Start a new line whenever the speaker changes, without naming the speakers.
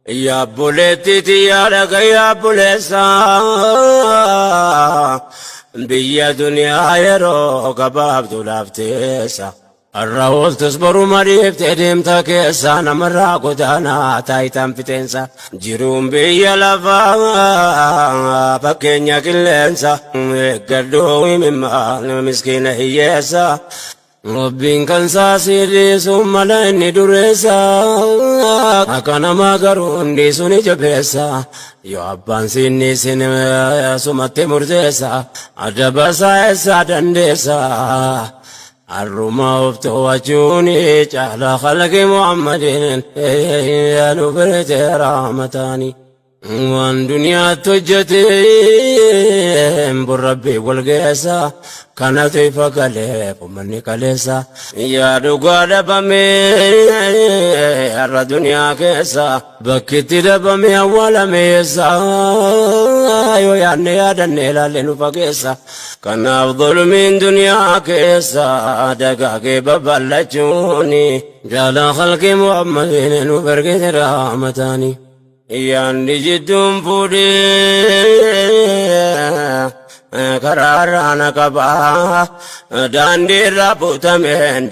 Yaa obboleettii tiyyaa dhaga'i yaa obboleessa, biyya duniyaa yeroo gabaabduudhaaf teessa. Har'a ooltus boruma dhiiftee deemta keessa, namarraa godaanaa taayitaan fixeensa. Jiruun biyya lafaa fakkeenya qilleensa, eeggadhuu imimmaan miskiina hiyyeessa. Rabbiin kan isaa sii dhiisu mala inni dureessa, akka namaa garuu hin dhiisu ni jabeessa. Yoo abbaan siin dhiisin sumatti murteessa, adaba isaa eessaa dandeessa? Har'uma of to'achuun caala, khalqi Muhammadin nu birte rahmataani. Waan duniyaatti hojjete burrabbii wal geessa, kanatu ifa galee ummanni kaleessa. Yaa dhugaa dhabame har'a duniyaa keessa, bakkitti dhabame awwaalame eessa? Yoo yaadne yaadanne ilaalle nu fageessa. Kanaaf zulmiin duniyaa keessa dagaagee babal'achuuni jaala khalqi Muhammadin nu bergite rahmataani. Yaanni jidduun fuudhee karaarraa na qabaa, daandii irraa butameen.